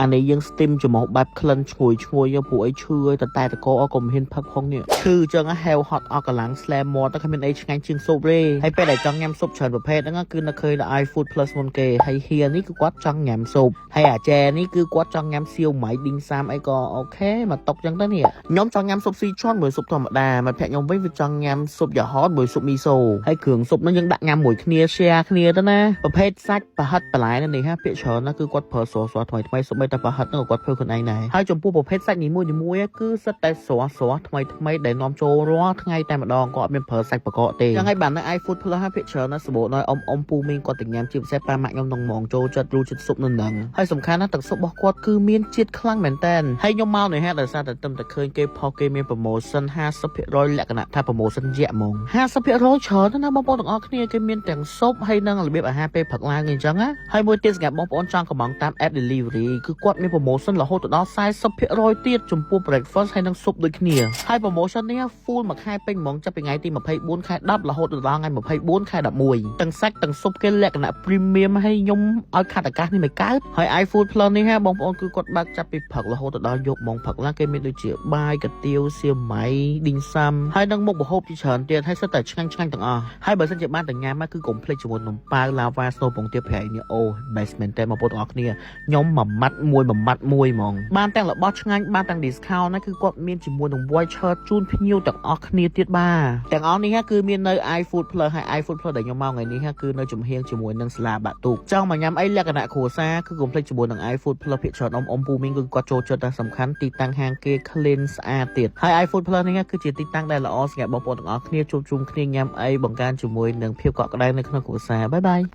អានេះយើង steam ច្រមុះបែបក្លិនឈ្ងុយឈ្ងុយព្រោះអីឈឺហើយតតែតកអក៏មិនហ៊ានផឹកផងនេះឈឺចឹងហេវហត់អស់កម្លាំង slam មាត់ទៅគ្មានអីឆ្ងាញ់ជាងស៊ុបទេហើយពេលដែលចង់ញ៉ាំស៊ុបច្រើនប្រភេទហ្នឹងគឺនៅឃើញ iFood Plus មុនគេហើយហៀនេះគឺគាត់ចង់ញ៉ាំស៊ុបហើយអាចែនេះគឺគាត់ចង់ញ៉ាំសៀវម៉ៃឌីងសាមអីក៏ OK មកតុកចឹងទៅនេះខ្ញុំចង់ញ៉ាំស៊ុបស៊ីឈួនមួយស៊ុបធម្មតាមិត្តភក្តិខ្ញុំវិញវាចង់ញ៉ាំស៊ុបយ៉ាហតមួយស៊ុបមីសូហើយគ្រឿងស៊ុបហ្នឹងយើងដាក់ញ៉ាំមួយគ្នា share គ្នាទៅណាប្រភេទសាច់ប្រហិតបន្លែនេះហាភាគច្រើនណាគឺគាត់ប្រើស្រស់ស្រស់ថ្មីថ្មីសូម្បីតែប្រហិតហ្នឹងក៏គាត់ធ្វើខ្លួនឯងដែរហើយចំពោះប្រភេទសាច់នីមួយៗគឺសិតតែស្រស់ស្រស់ថ្មីថ្មីដែលនាំចូលរាល់ថ្ងៃតែម្ដងគាត់អត់មានប្រើសាច់ប្រកបទេចឹងហើយបាននៅ iFood Plus ហាភាគច្រើនណាសម្បូរដោយអ៊ំអ៊ំពូមីងគាត់ទៅញ៉ាំជាពិសេសប៉ាម៉ាក់ខ្ញុំនឹងហ្មងចូលចិត្តរសជាតិស៊ុបនៅនឹងហើយសំខាន់ណាស់ទឹកស៊ុបរបស់គាត់គឺមានជាតិខ្លាំងមែនតើហើយខ្ញុំមកនេះហាដោយសារតែទឹមតែឃើញគេផុសគេមាន promotion 50%លក្ខណៈថា promotion យៈហ្មង50%ច្រើនណាស់បងប្អូនទាំងអស់គ្នាគេមានទាំងស៊ុបហើយនិងរបៀបអាហារពេលព្រឹកឡើងអញ្ចឹងណាហើយមួយទៀតសម្រាប់បងប្អូនចង់កម្មង់តាម app delivery គឺគាត់មាន promotion រហូតដល់40%ទៀតចំពោះ breakfast ហើយនិងស៊ុបដូចគ្នាហើយ promotion នេះ full មួយខែពេញហ្មងចាប់ពីថ្ងៃទី24ខែ10រហូតដល់ថ្ងៃ24ខែ11ទាំងសាច់ទាំងស៊ុបគេលក្ខណៈ premium ហើយខ្ញុំឲ្យខាត់ឱកាសនេះមិនកើតហើយ iFood Plus នេះហាបងប្អូនគឺគាត់បើកចាប់ពីព្រឹករហូតដល់យប់ហ្មងព្រឹកឡើងគេមានដូចជាបាយកាទៀវសៀវម៉ៃឌីងសាំហើយនិងមុខម្ហូបជាច្រើនទៀតហើយសុទ្ធតែឆ្ងាញ់ឆ្ងាញ់ទាំងអស់ហើយបើសិនជាបានតែញ៉ាំមកគឺកុំភ្លេចជាមួយនំប៉ាវឡាវ៉ា snow ពងទាប្រៃនេះអូ best មែនតើបងប្អូនទាំងអស់គ្នាខ្ញុំមួយម៉ាត់មួយមួយម៉ាត់មួយហ្មងបានទាំងរបស់ឆ្ងាញ់បានទាំង discount ណាគឺគាត់មានជាមួយនឹង voucher ជូនភ្ញៀវទាំងអស់គ្នាទៀតបាទទាំងអស់នេះគឺមាននៅ iFood Plus ហើយ iFood Plus ដែលខ្ញុំមកថ្ងៃនេះគឺនៅចំហៀងជាមួយនឹងសាលាបាក់ទូកចង់មកញ៉ាំអីលក្ខណៈគ្រួសារគឺកុំភ្លេចជាមួយនឹង iFood Plus ភាគច្រើនអ៊ំអ៊ំពូមីងគឺគាត់ចូលចិត្តតែសំខាន់ទីតាំងហាងគេ clean ស្អាតទៀតហើយ iFood Plus នេះគឺជាទីតាំងដែលល្អសម្រាប់បងប្អូនទាំងអស់គ្នាជួបជុំគ្នាញ៉ាំអីបង្កើនជាមួយនឹងភាពកក់ក្ដៅនៅក្នុងគ្រួសារ bye bye.